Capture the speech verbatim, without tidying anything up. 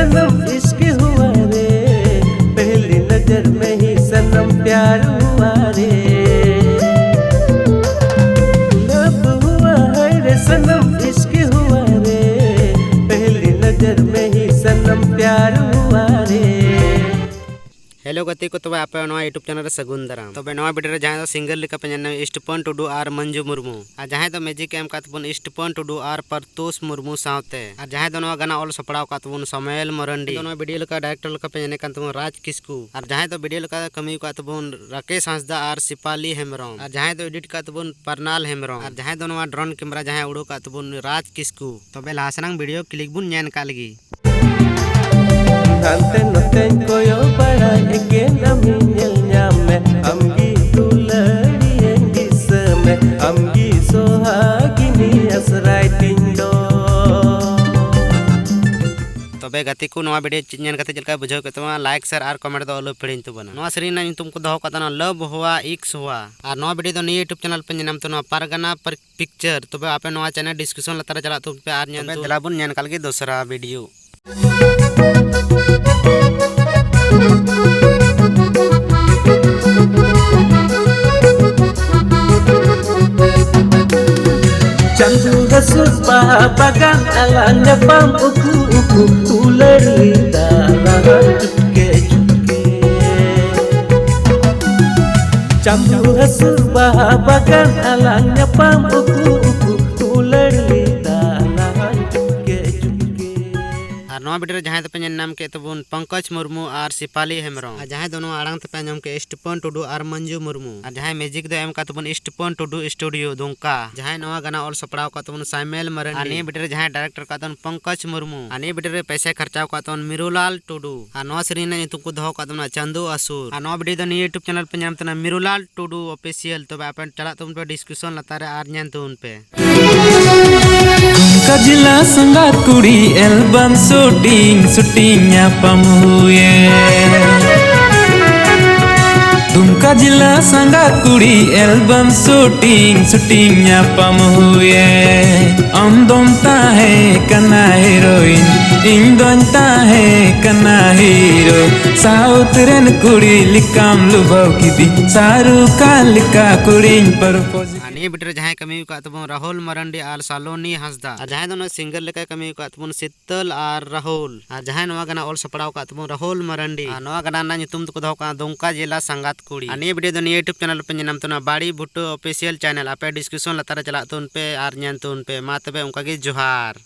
सनम इश्क हुआ रे, पहली नजर में ही सनम प्यार हुआ रे। लब हुआ है रे सनम इश्क हुआ रे, पहली नजर में ही सनम प्यार हुआ रे। Hello ᱜᱟᱛᱮ ᱠᱚ, ᱛᱚᱵᱮ ᱟᱯᱮ ᱱᱚᱣᱟ YouTube channel ᱨᱮ ᱥᱟᱹᱜᱩᱱ ᱫᱟᱨᱟᱢ᱾ ᱛᱚᱵᱮ ᱱᱚᱣᱟ video ᱨᱮ ᱡᱟᱦᱟᱸᱭ ᱫᱚ singer ᱞᱮᱠᱟ ᱯᱮ ᱧᱮᱞ ᱧᱟᱢᱟ ᱥᱴᱤᱯᱷᱟᱱ ᱴᱩᱰᱩ ᱟᱨ ᱢᱚᱧᱡᱩ ᱢᱩᱨᱢᱩ, ᱟᱨ ᱡᱟᱦᱟᱸᱭ ᱫᱚ music ᱮ ᱮᱢ ᱠᱟᱫ ᱛᱟᱵᱚᱱ ᱥᱴᱤᱯᱷᱟᱱ ᱴᱩᱰᱩ ᱟᱨ ᱯᱟᱨᱛᱳᱥ ᱢᱩᱨᱢᱩ ᱥᱟᱶᱛᱮ, ᱟᱨ ᱡᱟᱦᱟᱸᱭ ᱫᱚ ᱱᱚᱣᱟ ᱜᱟᱱᱟ ᱚᱞ ᱥᱟᱯᱲᱟᱣ ᱠᱟᱫ ᱛᱟᱵᱚᱱ ᱥᱟᱢᱩᱭᱮᱞ ᱢᱟᱨᱟᱱᱰᱤ, ᱟᱨ ᱱᱚᱣᱟ video ᱞᱮᱠᱟ director ᱞᱮᱠᱟ ᱯᱮ ᱧᱮᱞᱮ ᱠᱟᱱ ᱛᱟᱵᱚᱱ ᱨᱟᱡᱽ ᱠᱤᱥᱠᱩ, ᱟᱨ ᱡᱟᱦᱟᱸᱭ ᱫᱚ video ᱞᱮᱠᱟ ᱠᱟᱹᱢᱤ ᱠᱟᱫ ᱛᱟᱵᱚᱱ ᱨᱟᱠᱮᱥ ᱦᱟᱸᱥᱫᱟ ᱟᱨ ᱥᱤᱯᱟᱞᱤ ᱦᱮᱢᱵᱨᱚᱢ, ᱟᱨ ᱡᱟᱦᱟᱸᱭ ᱫᱚ edit ᱠᱟᱫ ᱛᱟᱵᱚᱱ ᱯᱟᱨᱱᱟᱞ ᱦᱮᱢᱵᱨᱚᱢ, ᱟᱨ ᱡᱟᱦᱟᱸᱭ ᱫᱚ ᱱᱚᱣᱟ drone camera ᱡᱟᱦᱟᱸᱭ ᱩᱰᱩᱠ ᱠᱟᱫ ᱛᱟᱵᱚᱱ ᱨᱟᱡᱽ ᱠᱤᱥᱠᱩ᱾ ᱛᱚᱵᱮ ᱞᱟᱦᱟ ᱥᱮᱱᱟᱝ video click ᱵᱚᱱ ᱧᱮᱞ ᱠᱟᱜ ᱞᱮᱜᱮ᱾ ᱦᱟᱱᱛᱮ ᱱᱚᱛᱮᱧ ᱠᱚᱭᱚᱜ ᱵᱟᱲᱟᱭ, ᱮᱠᱮᱱ ᱟᱢᱤᱧ ᱧᱮᱞ ᱧᱟᱢ ᱢᱮ, ᱟᱢᱜᱮ ᱫᱩᱞᱟᱹᱲᱤᱭᱟᱹᱧ ᱫᱤᱥᱟᱹ ᱢᱮ, ᱟᱢᱜᱮ ᱥᱚᱦᱟᱜᱤᱱᱤ ᱟᱥᱨᱟᱭ ᱛᱤᱧ ᱫᱚ᱾ ᱛᱚᱵᱮ ᱜᱟᱛᱮ ᱠᱚ, ᱱᱚᱣᱟ video ᱧᱮᱞ ᱠᱟᱛᱮ ᱪᱮᱫ ᱞᱮᱠᱟ ᱵᱩᱡᱷᱟᱹᱣ ᱠᱮᱫ ᱛᱟᱢᱟ? Like, share ᱟᱨ comment ᱫᱚ ᱟᱞᱚ ᱯᱮ ᱦᱤᱲᱤᱧ ᱛᱟᱵᱚᱱᱟ᱾ ᱱᱚᱣᱟ ᱥᱮᱨᱮᱧ ᱨᱮᱱᱟᱜ ᱧᱩᱛᱩᱢ ᱠᱚ ᱫᱚᱦᱚ ᱠᱟᱜ ᱛᱟᱵᱚᱱᱟ Love Hua Ishq Hua, ᱟᱨ ᱱᱚᱣᱟ video ᱫᱚ ᱱᱤᱭᱟᱹ YouTube channel ᱯᱮ ᱧᱮᱞ ᱧᱟᱢ ᱛᱟᱵᱚᱱᱟ ᱯᱟᱨᱜᱟᱱᱟ Picture᱾ ᱛᱚᱵᱮ ᱟᱯᱮ ᱱᱚᱣᱟ channel description ᱞᱟᱛᱟᱨ ᱨᱮ ᱪᱟᱞᱟᱜ ᱛᱟᱵᱚᱱ ᱯᱮ ᱟᱨ ᱧᱮᱞ ᱛᱚᱵᱮ ᱛᱟᱵᱚᱱ ᱫᱮᱞᱟ ᱵᱚᱱ ᱧᱮᱞ ᱠᱟᱜ ᱞᱮᱜᱮ ᱫᱚᱥᱨᱟ video᱾ ᱪᱟᱸᱫᱚ ᱦᱟᱹᱥᱩᱨ ᱵᱟᱦᱟ ᱵᱟᱜᱟᱱ ᱟᱞᱟᱝ ᱧᱟᱯᱟᱢ ᱩᱠᱩ ᱩᱠᱩ ᱫᱩᱞᱟᱹᱲ ᱞᱮᱫᱟ ᱞᱟᱦᱟᱱ ᱪᱩᱯᱠᱮ ᱪᱩᱯᱠᱮ᱾ ᱪᱟᱸᱫᱚ ᱦᱟᱹᱥᱩᱨ ᱵᱟᱦᱟ ᱵᱟᱜᱟᱱ ᱟᱞᱟᱝ ᱧᱟᱯᱟᱢ ᱩᱠᱩ ᱩᱠᱩ ᱫᱩᱞᱟᱹᱲ ᱞᱮᱫᱟ ᱞᱟᱦᱟᱱ ᱪᱩᱯᱠᱮ ᱪᱩᱯᱠᱮ᱾ ᱟᱨ ᱱᱚᱣᱟ video ᱨᱮ ᱡᱟᱦᱟᱸᱭ ᱫᱚᱯᱮ ᱧᱮᱞ ᱧᱟᱢ ᱠᱮᱫ ᱛᱟᱵᱚᱱ ᱯᱚᱝᱠᱚᱡᱽ ᱢᱩᱨᱢᱩ ᱟᱨ ᱥᱤᱯᱟᱞᱤ ᱦᱮᱢᱵᱨᱚᱢ, ᱟᱨ ᱡᱟᱦᱟᱸᱭ ᱫᱚ ᱱᱚᱣᱟ ᱟᱲᱟᱝ ᱛᱮᱯᱮ ᱟᱸᱡᱚᱢ ᱠᱮᱫ ᱥᱴᱤᱯᱚᱱ ᱴᱩᱰᱩ ᱟᱨ ᱢᱚᱧᱡᱩ ᱢᱩᱨᱢᱩ, ᱟᱨ ᱡᱟᱦᱟᱸᱭ music ᱫᱚ ᱮᱢ ᱠᱟᱫ ᱛᱟᱵᱚᱱ ᱥᱴᱤᱯᱚᱱ ᱴᱩᱰᱩ ᱥᱴᱩᱰᱤᱭᱳ ᱫᱩᱢᱠᱟ, ᱡᱟᱦᱟᱸᱭ ᱱᱚᱣᱟ ᱜᱟᱱᱟ ᱚᱞ ᱥᱟᱯᱲᱟᱣ ᱠᱟᱫ ᱛᱟᱵᱚᱱ ᱥᱟᱢᱮᱞ ᱢᱟᱨᱟᱱᱰᱤ, ᱟᱨ ᱱᱤᱭᱟᱹ video ᱨᱮ ᱡᱟᱦᱟᱸᱭ director ᱠᱟᱫ ᱛᱟᱵᱚᱱ ᱯᱚᱝᱠᱚᱡᱽ ᱢᱩᱨᱢᱩ, ᱟᱨ ᱱᱤᱭᱟᱹ video ᱨᱮ ᱯᱚᱭᱥᱟᱭ ᱠᱷᱚᱨᱪᱟᱣ ᱠᱟᱫ ᱛᱟᱵᱚᱱ ᱢᱤᱨᱩᱞᱟᱞ ᱴᱩᱰᱩ, ᱟᱨ ᱱᱚᱣᱟ ᱥᱮᱨᱮᱧ ᱨᱮᱱᱟᱜ ᱧᱩᱛᱩᱢ ᱠᱚ ᱫᱚᱦᱚ ᱠᱟᱫ ᱛᱟᱵᱚᱱᱟ ᱪᱟᱸᱫᱚ ᱟᱥᱩᱨ, ᱟᱨ ᱱᱚᱣᱟ video ᱫᱚ ᱱᱤᱭᱟᱹ YouTube channel ᱯᱮ ᱧᱟᱢ ᱛᱟᱵᱚᱱᱟ ᱢᱤᱨᱩᱞᱟᱞ ᱴᱩᱰᱩ Official᱾ ᱛᱚᱵᱮ ᱟᱯᱮ ᱪᱟᱞᱟᱜ ᱛᱟᱵᱚᱱ ᱯᱮ description ᱞᱟᱛᱟᱨ ᱨᱮ ᱟᱨ ᱧᱮᱞ ᱛᱟᱵᱚᱱ ᱯᱮ᱾ ᱠᱟᱡᱽᱞᱟ ᱥᱟᱸᱜᱟᱛ ᱠᱩᱲᱤ album shooting, shooting ᱧᱟᱯᱟᱢ ᱦᱩᱭᱮ᱾ ᱫᱩᱢᱠᱟ ᱡᱤᱞᱟ ᱥᱟᱸᱜᱟᱛ ᱠᱩᱲᱤ album shooting, shooting ᱧᱟᱯᱟᱢ ᱦᱩᱭᱮ᱾ ᱟᱢ ᱫᱚᱢ ᱛᱟᱦᱮᱸ ᱠᱟᱱᱟ heroine, ᱤᱧ ᱫᱚᱧ ᱛᱟᱦᱮᱸ ᱠᱟᱱᱟ ᱦᱤᱨᱳ, ᱥᱟᱣᱩᱛᱷ ᱨᱮᱱ ᱠᱩᱲᱤ ᱞᱮᱠᱟᱢ ᱞᱩᱵᱷᱟᱹᱣ ᱠᱤᱫᱤᱧ, ᱥᱟᱦᱨᱩᱠᱷ ᱠᱷᱟᱱ ᱞᱮᱠᱟ ᱠᱩᱲᱤᱧ ᱯᱨᱚᱯᱳᱡᱽ᱾ ᱟᱨ ᱱᱤᱭᱟᱹ ᱵᱷᱤᱰᱤᱭᱳ ᱨᱮ ᱡᱟᱦᱟᱸᱭ ᱠᱟᱹᱢᱤ ᱟᱠᱟᱫ ᱛᱟᱵᱚᱱ ᱨᱟᱦᱩᱞ ᱢᱟᱨᱟᱱᱰᱤ ᱟᱨ ᱥᱟᱞᱳᱱᱤ ᱦᱟᱸᱥᱫᱟ, ᱟᱨ ᱡᱟᱦᱟᱸᱭ ᱫᱚ ᱱᱚᱣᱟ ᱥᱤᱝᱜᱟᱨ ᱞᱮᱠᱟᱭ ᱠᱟᱹᱢᱤ ᱟᱠᱟᱫ ᱛᱟᱵᱚᱱ ᱥᱤᱛᱚᱞ ᱟᱨ ᱨᱟᱦᱩᱞ, ᱟᱨ ᱡᱟᱦᱟᱸᱭ ᱱᱚᱣᱟ ᱜᱟᱱᱟ ᱚᱞ ᱥᱟᱯᱲᱟᱣ ᱟᱠᱟᱫ ᱛᱟᱵᱚᱱ ᱨᱟᱦᱩᱞ ᱢᱟᱨᱟᱱᱰᱤ, ᱟᱨ ᱱᱚᱣᱟ ᱜᱟᱱᱟ ᱨᱮᱱᱟᱜ ᱧᱩᱛᱩᱢ ᱫᱚᱠᱚ ᱫᱚᱦᱚ ᱠᱟᱜᱼᱟ ᱫᱩᱢᱠᱟ ᱡᱮᱞᱟ ᱥᱟᱸᱜᱟᱛ ᱠᱩᱲᱤ᱾ ᱟᱨ ᱱᱤᱭᱟᱹ ᱵᱷᱤᱰᱤᱭᱳ ᱫᱚ ᱱᱤᱭᱟᱹ YouTube ᱪᱮᱱᱮᱞ ᱨᱮᱯᱮ ᱧᱮᱞ ᱧᱟᱢ ᱛᱟᱵᱚᱱᱟ, ᱵᱟᱲᱤ ᱵᱷᱩᱴᱳ ᱚᱯᱷᱤᱥᱤᱭᱟᱞ ᱪᱮᱱᱮᱞ᱾ ᱟᱯᱮ ᱰᱤᱥᱠᱨᱤᱯᱥᱚᱱ ᱞᱟᱛᱟᱨ ᱨᱮ ᱪᱟᱞᱟᱜ ᱛᱟᱵᱚᱱ ᱯᱮ ᱟᱨ ᱧᱮᱞ ᱛᱟᱵᱚᱱ ᱯᱮ᱾ ᱢᱟ ᱛᱚᱵᱮ ᱚᱱᱠᱟ ᱜᱮ ᱡᱚᱦᱟᱨ᱾